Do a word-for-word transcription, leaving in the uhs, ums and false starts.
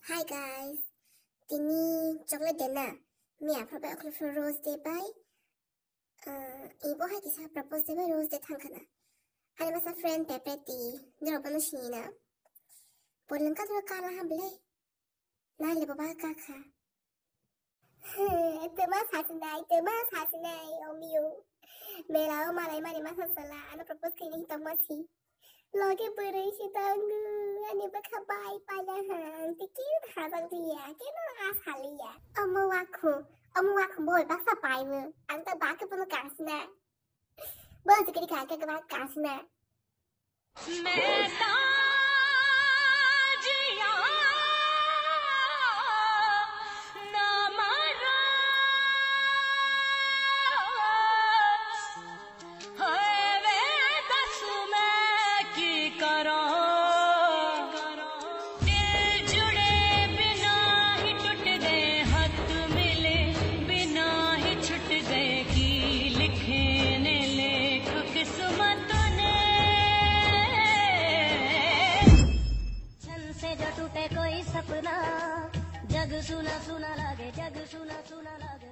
Hi guys, tini chocolate day na, miya phar bai oklo phar Rose Day bai, uh, ibo hai kisa propose day bai Rose Day thang khana. Ani masa friend Pepe ti, niro bono sini na. Bolong ka duro kala ha bele, nai le baba ka kha. Tuma sasinai, tuma sasinai, omiyo. Mela o malai mani masa sala, ano propose kini hitong masi. Loge bwrwi si tongo, ani bwkha bai paina ha, ang tikir hajak liya, keno a saliya. Omo wakhu, omo wakhu boi baksa paibo, ang ta bakhe bono kangsina. Bo jikiri kha khe kebak kangsina. मैं तो जिया ना मरा, हाय वे दस मैं की करा। दिल जुड़े बिना ही टूट गए, हाथ मिले बिना ही छूट गए, की लिखे ने लेख किस्मत ने। छन से जो टूटे कोई सपना, जग सुना सुना लगे, जग सुना सुना लगे।